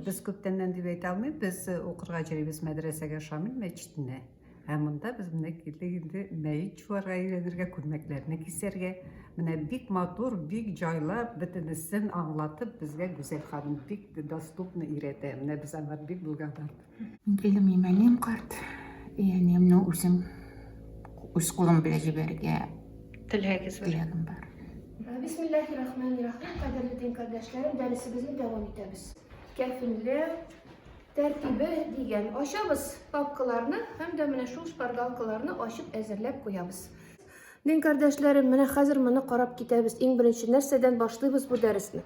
без күптәннән дип әйтә алмыйм. Без укырга йөрибез мәдрәсәгә Шамил мәчетенә. Ә монда без менә килдек инде мәет чуарга өйрәнергә, күлмәкләрне кисәргә. Менә бик матур, бик җайлап, бөтенесен аңлатып безгә Гүзәл ханым бик доступно өйрәтә. Менә без аңа бик благодарны. Мин килдем, минем әнием карт. И әниемне үзем үз кулым белән җибәрергә Теләгегез бар. Теләгем бар. Бисмиллахи рахмани рахим. Кадерле дин кардәшләрем, дәресебезне дәвам итәбез. Кәфенләү тәртибе дигән. Ачабыз папкаларны һәм дә менә шул шпаргалкаларны ачып әзерләп куябыз. Дин кардәшләрем, менә хәзер моны карап китәбез. Иң беренче нәрсәдән башлыйбыз бу дәресне?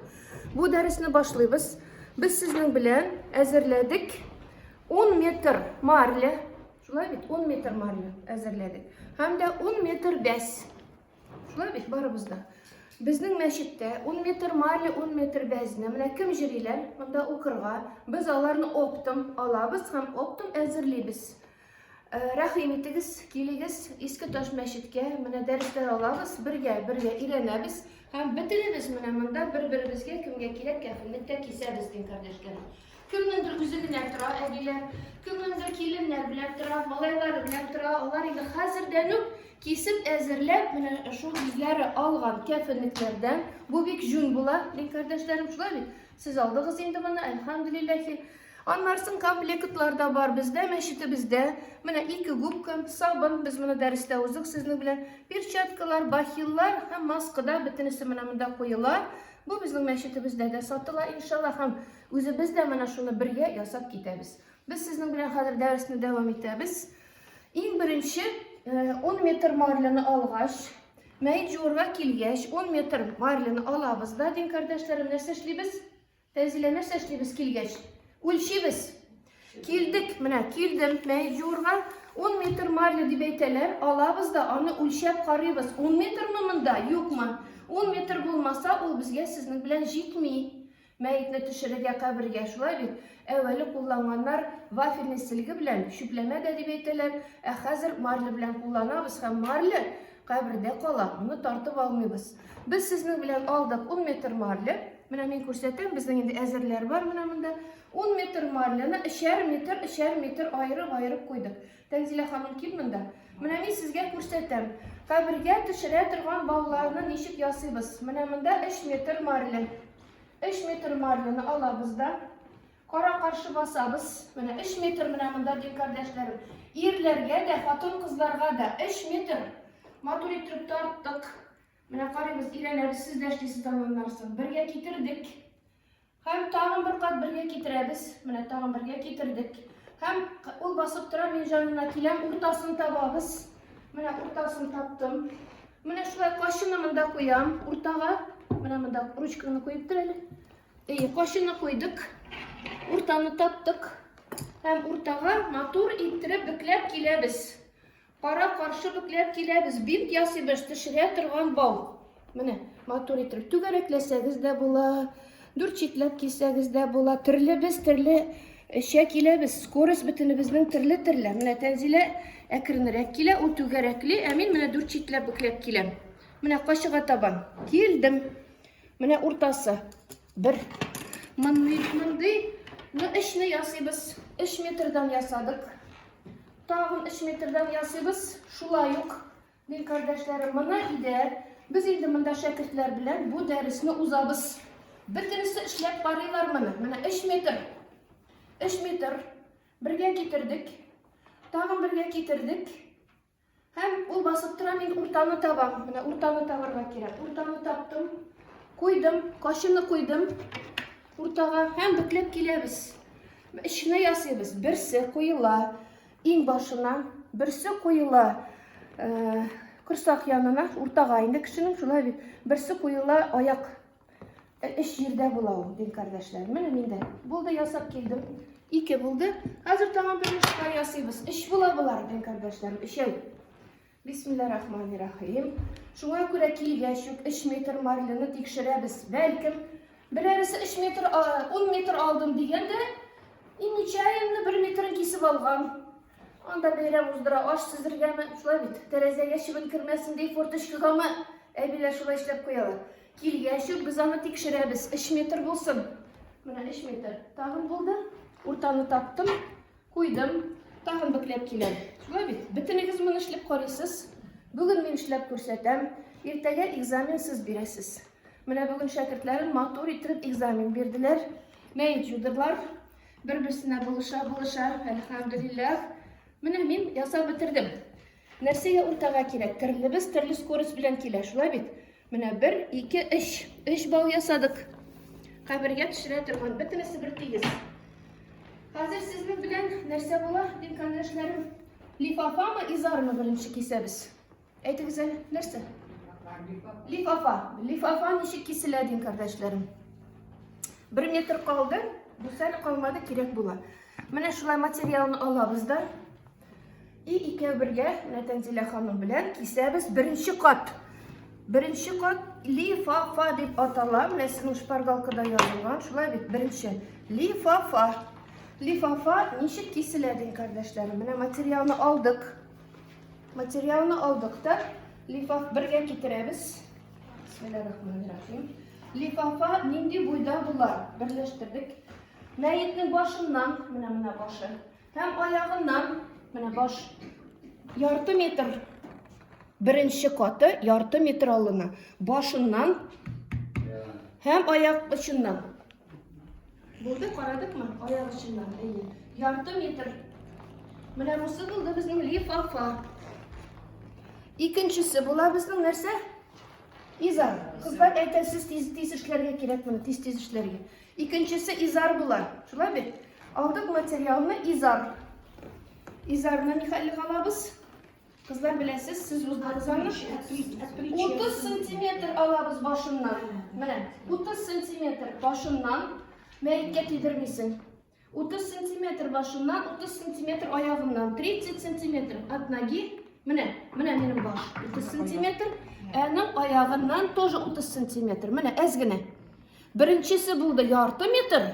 Бу дәресне башлыйбыз. Без сезнең белән әзерләдек 10 метр марля, шулай бит, 10 метр марля әзерләдек. Һәм дә 10 метр бәс. Шулай бит барыбыз да. Безнең мәчеттә 10 метр марля, 10 метр бәзне менә кем җөриләр монда укырга, без аларны оптом алабыз һәм оптом әзерлибез. Э, рәхим итегез, килегез Иске Таш мәчеткә, менә дәресләр алабыз, бергә, бергә өйрәнәбез һәм бөтенебез менә монда бер-беребезгә кемгә кирәк кәфенлек тә кисәбез, дин кардәшләрем. Кемнеңдер үзе генә тора әбиләр, кемнеңдер киленнәр белән тора, малайлары белән тора. Алар инде хәзердән үк кисеп әзерләп, менә шул үзләре алган кәфенлекләрдән. Бу бик җүн була, дин кардәшләрем, шулай бит? Сез алдыгыз инде моны, әлхәмдүлилләһи. Аннан соң комплектлар да бар бездә, мәчетебездә. Менә ике губка, сабын, без моны дәрестә уздык сезнең белән. Перчаткалар, бахиллар һәм маска да бөтенесе менә монда куела. Бу безнең мәчетебездә дә сатыла, иншаллаһ, һәм Үзебез дә менә шуны бергә ясап китәбез. Без сезнең белән хәзер дәресне дәвам итәбез. Иң беренче 10 э, метр марляны алгач, мәет җуырга килгәч, 10 метр марляны алабыз да, дин кардәшләрем, нәрсә эшлибез? Тәнзилә, нәрсә эшлибез килгәч? Үлчибез. Килдек, менә килдем мәет җуырга. 10 метр марля дип әйтәләр, алабыз да аны үлчәп карыйбыз. 10 метрмы монда, юкмы? 10 метр булмаса, ул безгә сезнең белән җитми. Мәетне төшерергә кабергә, шулай бит? Әүвәле кулланганнар вафельный сөлге белән, чүпләмә дә дип әйтәләр, ә хәзер марля белән кулланабыз һәм марля кабердә кала, моны тартып алмыйбыз. Без сезнең белән алдык 10 метр марля, менә мин күрсәтәм, безнең инде әзерләр бар менә монда. 10 метр марляны өчәр метр, өчәр метр аерып-аерып куйдык. Тәнзилә ханым, кил монда. Менә мин сезгә күрсәтәм. Кабергә төшерә торган бауларны ничек ясыйбыз. Менә монда 3 метр марля. 3 метр марляны алабыз да, кара-каршы басабыз. Менә 3 метр менә монда, дин кардәшләрем. Ирләргә дә, хатын-кызларга да 3 метр. Матур итеп тарттык. Менә карыйбыз, өйрәнәбез, сез дә эшлисез аннан соң. Бергә китердек. Һәм тагын бер кат бергә китерәбез. Менә тагын бергә китердек. Һәм ул басып тора, мин җанына киләм, уртасын табабыз. Менә уртасын таптым. Менә шулай кашыны монда куям, уртага. Менә монда ручканы куеп тор әле. Әйе, кашыны куйдык. Уртаны таптык. Һәм уртага матур иттереп бөкләп киләбез. Кара-каршы бөкләп киләбез. Бинт ясыйбыз, төшерә торган бау. Менә матур итеп түгәрәкләсәгез дә була, дүрт читләп кисәгез дә була. Төрле без төрле эчә киләбез. Скорость бөтенебезнең төрле-төрле. Менә Тәнзилә әкренрәк килә, ул түгәрәкли, ә мин менә дүрт читләп бөкләп киләм. Менә кайчыга табан килдем. Менә уртасы. Бер. Мондый, мондый. Ну, өчне ясыйбыз. Өч метрдан ясадык. Тагын өч метрдан ясыйбыз. Шулай ук. Мин кардәшләрем, моны иде. Без инде монда шәкертләр белән бу дәресне узабыз. Бөтенесе эшләп карыйлар моны. Менә 3 метр. 3 метр. Бергә китердек. Тагын бергә китердек. Һәм ул басып тора, мин уртаны табам. Менә уртаны табарга кирәк. Уртаны таптым. Куйдым, кашыны куйдым уртага һәм бөкләп киләбез. Эчне ясыйбыз. Берсе куела Иң башына берсе куела э, корсак янына, уртага инде кешенең шулай бит. Берсе куела аяк э, эш җирдә була ул, дин кардәшләр. Менә мин дә булды ясап килдем. Ике булды. Хәзер тагын бер мешка ясыйбыз. Өч була болар, дин кардәшләрем, өчәү. Бисмилла рахмани рахим. Шуңа күрә килгәч үк 3 метр марляны тикшерәбез. Бәлкем, берәресе 3 метр, 10 метр алдым дигән дә, и нечаянно 1 метрын кисеп алган. Анда бәйрәм уздыра, аш сөзергәме, шулай бит, тәрәзәгә чебен кермәсен ди, форточкагамы, әбиләр шулай эшләп куялар. Килгәч үк без аны тикшерәбез, 3 метр булсын. Менә 3 метр тагын булды. Уртаны таптым, куйдым, тагын бөкләп киләм. Шулай бит? Бөтенегез моны эшләп карыйсыз. Бүген мин эшләп күрсәтәм. Иртәгә экзамен сез бирәсез. Менә бүген шәкертләрем матур итеп экзамен бирделәр. Мәет җудырлар. Бер-берсенә булыша-булыша, әлхәмдүлилләһ. Менә мин ясап бетердем. Нәрсәгә уртага кирәк? Төрлебез төрле скорость белән килә, шулай бит? Менә бер, ике, өч. Өч бау ясадык. Кабергә төшерә торган бөтенесе бер тигез. Хәзер сезнең белән нәрсә була, дин кардәшләрем? Лифафамы, изармы беренче кисәбез? Әйтегез әле, нәрсә? Лифафа. Лифафа ничек киселә, дин кардәшләрем? Бер метр калды, бу әле калмады, кирәк була. Менә шулай материалны алабыз да. И икәү бергә, менә Тәнзилә ханым белән кисәбез беренче кат. Беренче кат лифафа дип атала. Менә сезнең шпаргалкада язылган, шулай бит, беренче. Лифафа. Лифафа ничек киселә, дин кардәшләрем? Менә материалны алдык. Материалны алдык та, лифаф бергә китерәбез. Бисмиллахир-рахманир-рахим. Лифафа нинди буйда була? Берләштердек. Мәетнең башыннан, менә менә башы, һәм аягыннан, менә баш, ярты метр. Беренче каты ярты метр алына. Башыннан һәм аяк очыннан. Булды, карадыкмы? Аяк очыннан, әйе. Ярты метр. Менә бусы булды безнең лифафа. Икенчесе була безнең нәрсә? Изар. Кызлар әйтәсез, тиз-тиз эшләргә кирәк моны, тиз-тиз эшләргә. Икенчесе изар була. Шулай бит? Алдык материалны изар. Изарны нихәллек алабыз? Кызлар беләсез, сез уздыгыз аны. 30 сантиметр алабыз башыннан. Менә, 30 сантиметр башыннан мәеткә тидермисең. 30 сантиметр башыннан, 30 сантиметр аягыннан, 30 сантиметр от ноги. Менә, менә минем баш 30 сантиметр, әнең аягыннан тоже 30 сантиметр. Менә әз генә. Беренчесе булды ярты метр,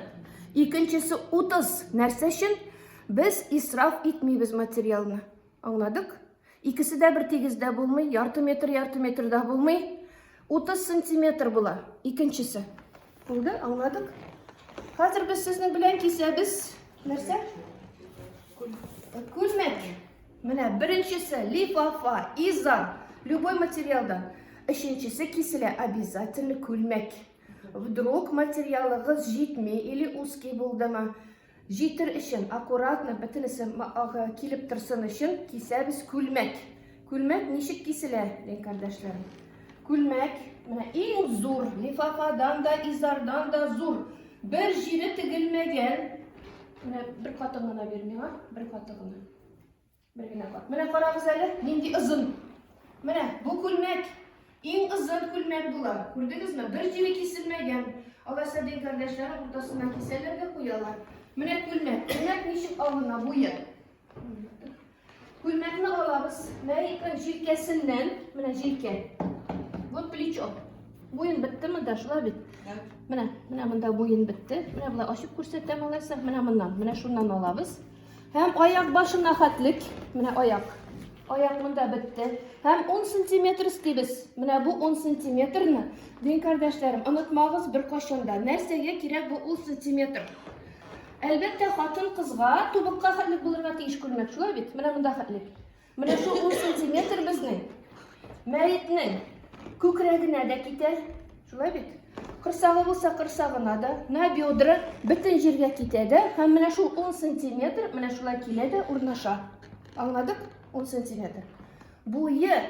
икенчесе 30. Нәрсә өчен? Без исраф итмибез материалны. Аңладык? Икесе дә бер тигез дә булмый, ярты метр, ярты метр да булмый. 30 сантиметр була икенчесе. Булды, аңладык? Хәзер без сезнең белән кисәбез. Нәрсә? Күлмәк. Менә беренчесе лифафа, иза, любой материалдан. Өченчесе киселә обязательно күлмәк. Вдруг материалыгыз җитми или узкий булдымы? Җитер өчен, аккуратно, бөтенесе килеп торсын өчен кисәбез күлмәк. Күлмәк ничек киселә, дин кардәшләрем? Күлмәк, менә иң зур, лифафадан да, изардан да зур. Бер җире тегелмәгән. Менә бер каты гына бир миңа, бер каты гына. Бер генә кат. Менә карагыз әле, нинди озын. Менә бу күлмәк иң озын күлмәк була. Күрдегезме? Бер җире киселмәгән. Алайса дин кардәшләрем уртасына кисәләр дә куялар. Менә күлмәк. Күлмәк ничек алына буе? Күлмәкне алабыз. Мәетнең җилкәсеннән, менә җилкә. Вот плечо. Буен беттеме да, шулай бит? Менә, менә монда буен бетте. Менә болай ачып күрсәтәм алайса. Менә моннан, менә шуннан алабыз. Һәм аяк башына хәтлек, менә аяк. Аяк монда бетте. Һәм 10 сантиметр өстибез. Менә бу 10 сантиметрны, дин кардәшләрем, онытмагыз бер кайчан да. Нәрсәгә кирәк бу 10 сантиметр? Әлбәттә, хатын-кызга тубыкка хәтлек булырга тиеш күлмәк, шулай бит? Менә монда хәтлек. Менә шул 10 сантиметр безнең мәетнең күкрәгенә дә китә. Шулай бит? Корсагы булса корсагына да, на бедра, бөтен җиргә китә дә, һәм менә шул 10 сантиметр менә шулай килә дә урнаша. Аңладык? 10 сантиметр. Буе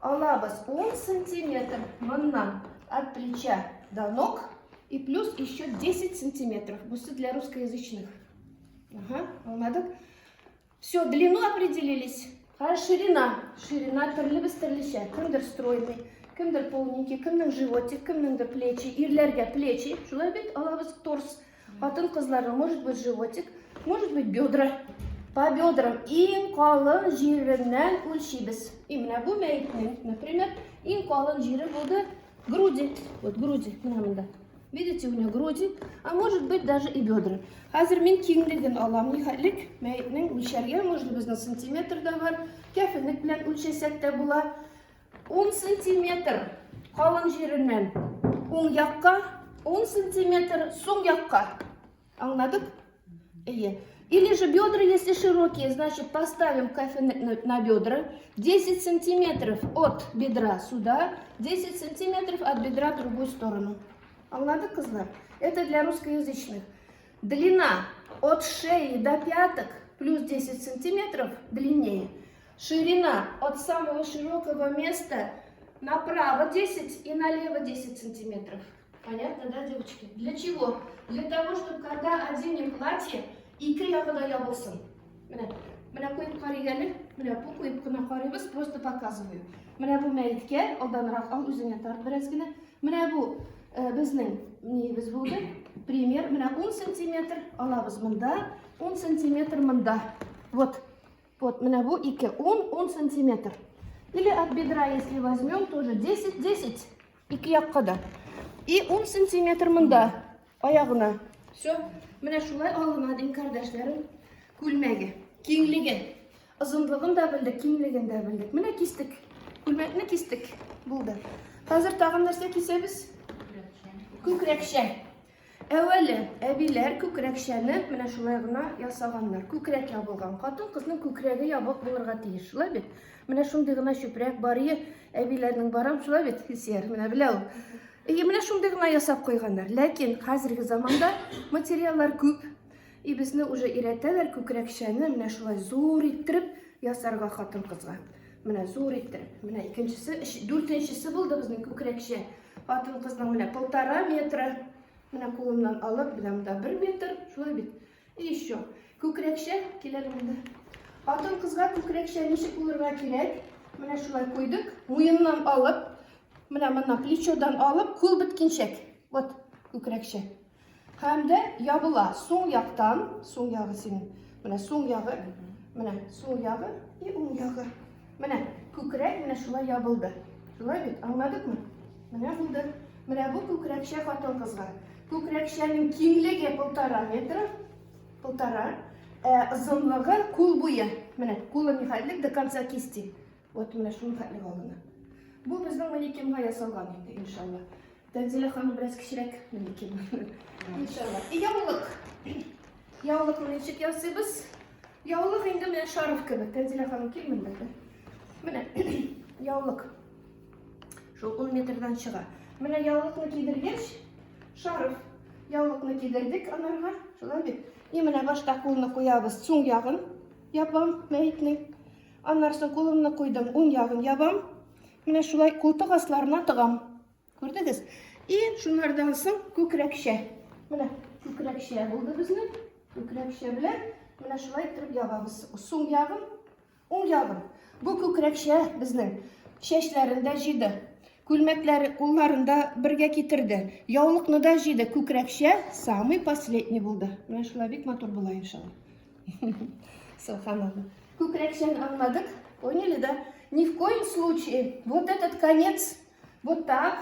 алабыз 10 сантиметр моннан от плеча до ног и плюс еще 10 сантиметров. Бусы для русскоязычных. Ага, аңладык? Все, длину определились. Хәзер ширина. Ширина төрлебез төрлечә. Кемдер стройный, кемдер полненький, кемнең животик, кемнеңдер плечи. Ирләргә плечи. Шулай бит алабыз торс. Хатын-кызларның может быть животик, может быть бедра. По бедрам иң калын җиреннән үлчибез. И менә бу мәетнең, например, иң калын җире булды груди. Вот груди, менә монда. Видите, у нее груди, а может быть даже и бедра. Хәзер мин киңлеген алам, нихәлек, мәетнең үлчәргә, можно безнең сантиметр да бар, кәфенлек белән үлчәсәк тә була. 10 сантиметр калын җиреннән уң якка. 10 сантиметр суң якка. Аңладык? Әйе. Или же бедра, если широкие, значит, поставим кафель на бедра. 10 сантиметров от бедра сюда, 10 сантиметров от бедра в другую сторону. Аңладык, кызлар? Это для русскоязычных. Длина от шеи до пяток плюс 10 сантиметров длиннее. Ширина от самого широкого места направо 10 и налево 10 сантиметров. Понятно, да, девочки? Для чего? Для того, чтобы когда оденем платье, ике ягы да ябылсын. Менә, менә куеп карыйк әле. Менә бу куеп кына карыйбыз, просто показываю. Менә бу мәеткә, алданрак ал, үзеңә тарт бераз генә. Менә бу э, безнең ниебез булды. Пример, менә 10 сантиметр алабыз монда, 10 сантиметр монда. Вот. Вот, менә бу 2, 10, 10 сантиметр. Или от бедра, если возьмем, тоже 10, 10. Ике якка да. И 10 сантиметр монда, аягына. Все. Менә шулай алына дин кардәшләрем күлмәге. Киңлеге. Озынлыгын да белдек, киңлеген дә белдек. Менә кистек. Күлмәкне кистек. Булды. Хәзер тагын нәрсә кисәбез? Күкрәкчә. Әүвәле әбиләр күкрәкчәне менә шулай гына ясаганнар. Күкрәк ябылган. Хатын-кызның күкрәге ябык булырга тиеш. Шулай бит? Менә шундый гына чүпрәк бар ие, әбиләрнең барам, шулай бит, Илсөяр? Менә белә ул. Ие, менә шундый гына ясап куйганнар. Ләкин хәзерге заманда материаллар күп. И безне уже өйрәтәләр күкрәкчәне менә шулай зур иттереп ясарга хатын-кызга. Менә зур иттереп. Менә икенчесе, дүртенчесе булды безнең күкрәкчә. Хатын-кызның менә полтора метра. Менә кулымнан алып, менә монда бер метр, шулай бит. И еще. Күкрәкчә, киләле монда. Хатын-кызга күкрәкчә ничек булырга кирәк? Менә шулай куйдык. Муеннан алып, менә моннан плечодан алып, кул беткәнчәк. Вот, күкрәкчә. Һәм дә ябыла суң яктан, суң ягы синең. Менә суң ягы, менә суң ягы и уң ягы. Менә күкрәк менә шулай ябылды. Шулай бит, аңладыкмы? Менә булды. Менә бу күкрәкчә хатын-кызга. Күкрәкчәнең киңлеге полтора метра, полтора, ә озынлыгы кул буе. Менә кулы нихәтлек до конца кисти. Вот менә шуның хәтлек алына. Бу безнең манекенга ясалган инде, иншалла. Тәнзилә ханым бераз кечерәк манекен. Иншалла. И яулык. Яулыкны ничек ясыйбыз? Яулык инде менә шарф кебек. Тәнзилә ханым кил монда. Менә яулык. Шул 10 метрдан чыга. Менә яулыкны кидергәч, шарф. Яулыкны кидердек анарга, шулай бит. И менә башта кулны куябыз, суң ягын ябам мәетнең. Аннан соң кулымны куйдым, уң ягын ябам. Менә шулай култык асларына тыгам. Күрдегез? И шунардан соң күкрәкчә. Менә күкрәкчә булды безнең. Күкрәкчә белән менә шулай иттереп ябабыз. Суң ягын, уң ягын. Бу күкрәкчә безнең чәчләрен дә җыйды. Күлмәкләре кулларын да бергә китерде. Яулыкны да җыйды. Күкрәкчә самый последний булды. Менә шулай бик матур була иншалла. Субханалла. Күкрәкчәне аңладык. Поняли, да? Ни в коем случае вот этот конец вот так,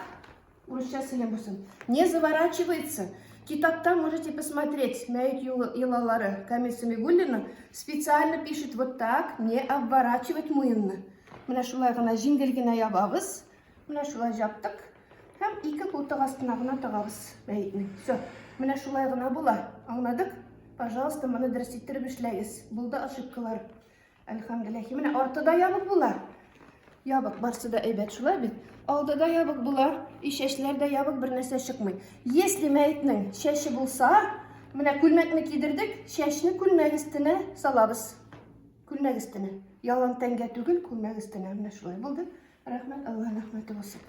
урысча сөйләм булсын, не заворачивается. Китапта можете посмотреть, Мәет йолалары Камиль Самигуллина специально пишет вот так, не обворачивать муенны. Менә шулай гына җиңел генә ябабыз. Менә шулай җаптык. Һәм ике култык астына гына тыгабыз мәетне. Все. Менә шулай гына була. Аңладык? Пожалуйста, моны дөрес иттереп эшләгез. Булды ошибкалар. Әлхәмдүлилләһ. Менә арты да ябык була. Ябык, барсы да әйбәт шулай бит. Алды да ябык була, и чәчләр дә ябык, бер нәрсә чыкмый. Если мәетнең чәче булса, менә күлмәкне кидердек, чәчне күлмәк өстенә салабыз. Күлмәк өстенә. Ялан тәнгә түгел, күлмәк өстенә. Менә шулай булды. Рәхмәт, Аллаһ рәхмәте булсын.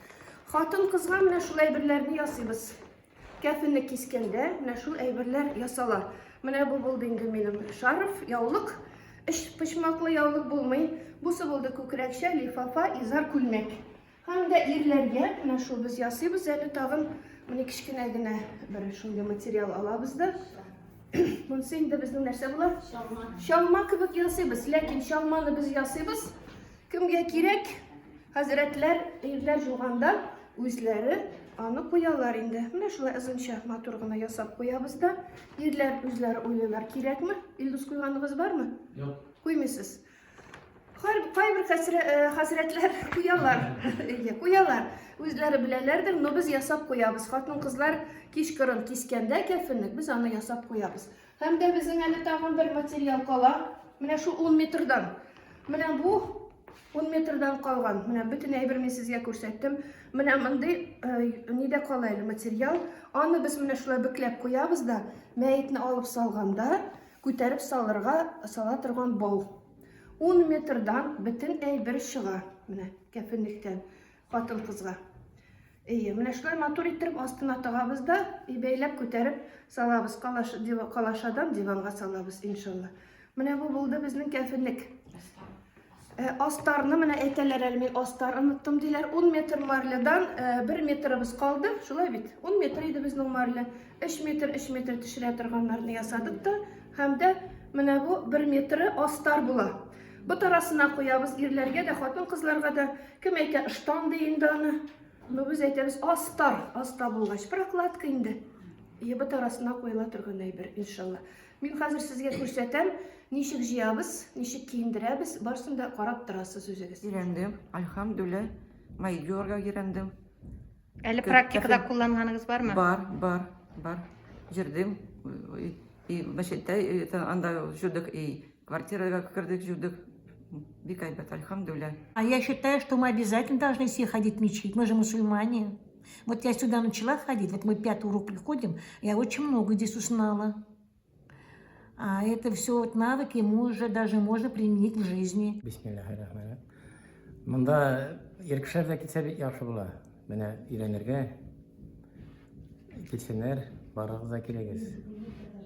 Хатын-кызга менә шул әйберләрне ясыйбыз. Кәфенне кискәндә менә шул әйберләр ясала. Менә бу булды инде минем шарф, яулык. Өч почмаклы яулык булмый. Бусы булды күкрәкчә, лифафа, изар күлмәк. Һәм дә ирләргә менә шул без ясыйбыз әле тагын. Менә кечкенә генә бер шундый материал алабыз да. Монысы инде безнең нәрсә була? Чалма. Чалма кебек ясыйбыз, ләкин чалманы без ясыйбыз. Кемгә кирәк? Хәзрәтләр, ирләр жуганда үзләре аны куялар инде. Менә шулай озынча матур гына ясап куябыз да. Ирләр үзләре уйлыйлар, кирәкме? Илдус куйганыгыз бармы? Юк. Куймыйсыз. Кайбер хәзрәтләр куялар, куялар. Үзләре беләләрдер, но без ясап куябыз. Хатын-кызлар кичкырын кискәндә кәфенлек, без аны ясап куябыз. Һәм дә безнең әле тагын бер материал кала. Менә шул 10 метрдан. Менә бу 10 метрдан калган. Менә бөтен әйбер мин сезгә күрсәттем. Менә мондый нидә кала әле материал. Аны без менә шулай бөкләп куябыз да, мәетне алып салганда, күтәреп салырга сала торган бау. 10 метрдан бөтен әйбер чыга. Менә кәфенлектән хатын-кызга. Әйе, менә шулай матур иттереп астына тагабыз да, и бәйләп күтәреп салабыз. Калаш, дива, калашадан диванга салабыз, иншалла. Менә бу булды безнең кәфенлек. Э, астарны менә әйтәләр әле, мин астар оныттым диләр. 10 метр марледан 1 э, метрыбыз калды, шулай бит? 10 метр иде безнең марле. 3 метр, 3 метр төшерә торганнарны ясадык та, һәм дә менә бу 1 метры астар була. Бот арасына куябыз ирләргә дә, хатын-кызларга да. Кем әйтә, ыштан ди инде аны. Ну, без әйтәбез, астар, аста булгач, прокладка инде. И бот арасына куела торган әйбер, иншалла. Мин хәзер сезгә күрсәтәм, ничек җыябыз, ничек киендерәбез, барысын да карап торасыз үзегез. Өйрәндем, альхамдулилла, майдюрга өйрәндем. Әле практикада кулланганыгыз бармы? Бар, бар, бар. Җырдым. И мәчеттә анда җурдык, и квартирага кердек, җурдык. Бик әйбәт, альхамдулилла. А я считаю, что мы обязательно должны все ходить в мечеть. Мы же мусульмане. Вот я сюда начала ходить, вот мы пятый урок приходим, я очень много здесь узнала. А это все вот навыки ему уже даже можно применить в жизни. Бисмиллахиррахманиррахим. Монда ир кешеләр дә килсә бик яхшы була. Менә өйрәнергә килсеннәр, барыгыз да килегез.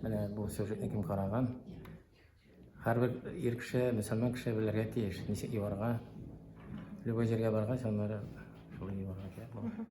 Менә бу сюжетны кем караган? Һәрбер ир кеше, мөселман кеше белергә тиеш, ничек юарга. Любой җиргә баргач, аннары шулай юарга кирәк була.